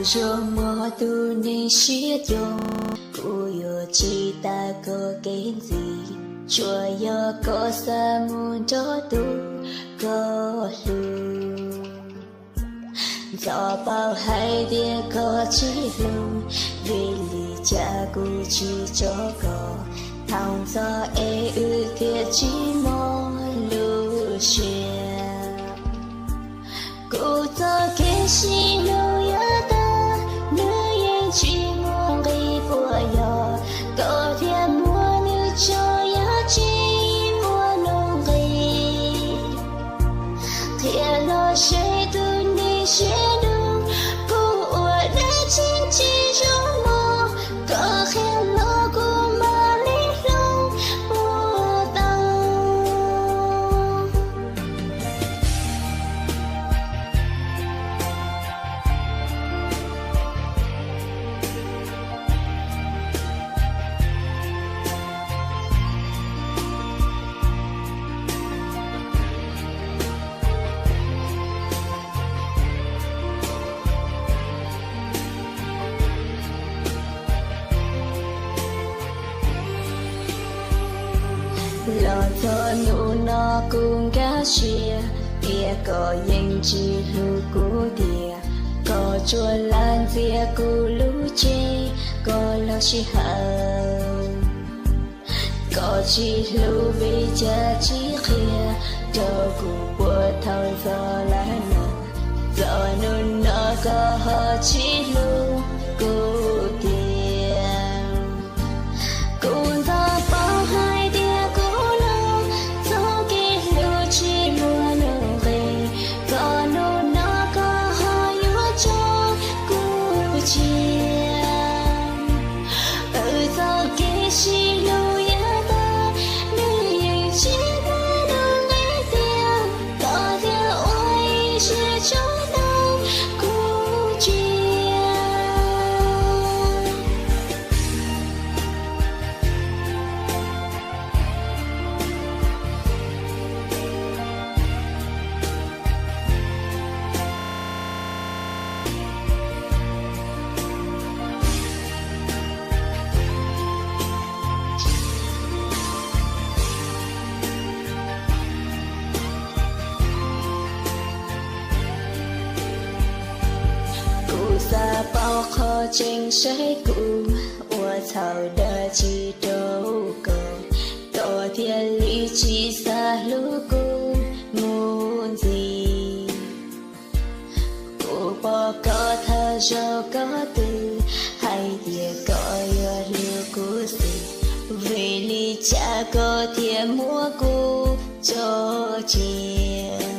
Tsuas muaj tus neeg siab zoo, kuv yuav tsis tas koj kev ntxiv. Tsuas yog koj xav mus nrog tus koj hlub. Ntxov paub hais tias koj tsis hlub, vim li cas kuv tsis tso koj. Thaum ntxov es wb thiaj tsis mob lub siab. Kuv txoj kev sib hlub yuav tag, nws yeej tsis muaj nqis puas yog koj thiaj muab nws tso, yog tsis muaj nuj nqis. Qhia los seb tus neeg siab dub, kuv ua dab tsi tsis zoo mog, koj qhia los kuv mam li hloov ua tau. Los txog hnub no kuv nkag siab, tias koj yeej tsis hlub kuv tiag. Koj tsuas lam ntxias kuv lub cev, koj los sij hawm. Koj tsis hlub vim cas tsis qhia rau kuv puas thaum ntxov lawm no. Txog hnub no koj ho tsis hlub kuv tiag. Kuv ntxov paub hais tias kuv los txoj kev hlub tsis muaj nuj nqis, txog hnub no koj ho yuav tso kuv cia. Wb txoj kev sib hlub yuav tag, nws yeej tsis muaj nuj nqis tiag, koj thiaj ua ib siab tso tau kuv cia. Kuv xav paub qhov tseeb saib kuv ua txhaum dab tsi rau koj, koj thiaj li tsis xav hlub kuv mus ntxiv. Kuv pom koj thawj zaug koj twb hais tias koj yuav hlub kuv xwb, vim li cas koj thiaj muab kuv tso cia?